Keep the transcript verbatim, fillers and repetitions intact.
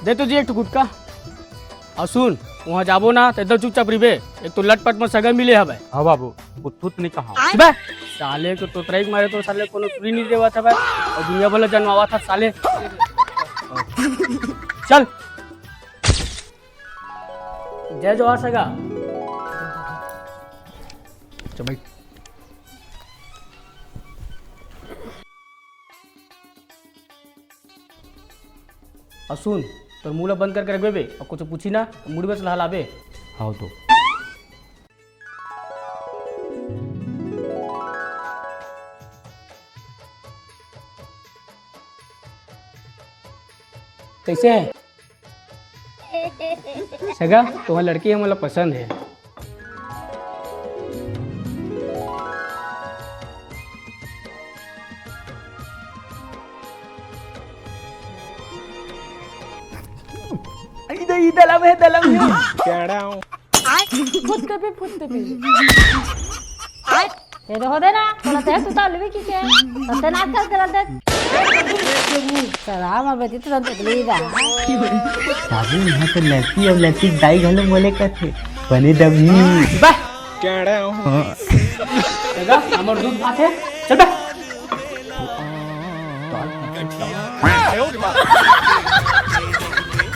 दे तो जी एक ठो गुटखा। अउ सुन, वहाँ जाबो ना त एकदम चुपचाप रहिबे। एक तो लटपट म सगा मिले हवय। हाँ बाबू, कुत्थू तो नहीं कहा। बे, साले को तोतरई के मारे तो साले कोनो सुरी नहीं देवत हवय। अउ दुनिया भर ल जनवावत हस साले। चल। जय जोहार सगा। चल भाई। अउ सुन, तोर मुंह ला बंद करके रखबे बे, अउ कुछ पूछी ना, त मुड़ी बस लहलाबे। हाँ तो। कैसे है? सगा, तुम्हार लड़की हमला पसंद है। इधर, इधर ला बे, दलम। फुट पे, फुट पे। ये तो होदे ना, तोला ते तू तो लेवे की के? तते ना कर कर दे। सलाम, अब बेटी तो तकलीफ है। बाबू, यहाँ तो लड़की और लड़की दाई घलो मोले कथे। बने दबी। बा। हाँ। दादा, हमर दूध भात है। चल बे।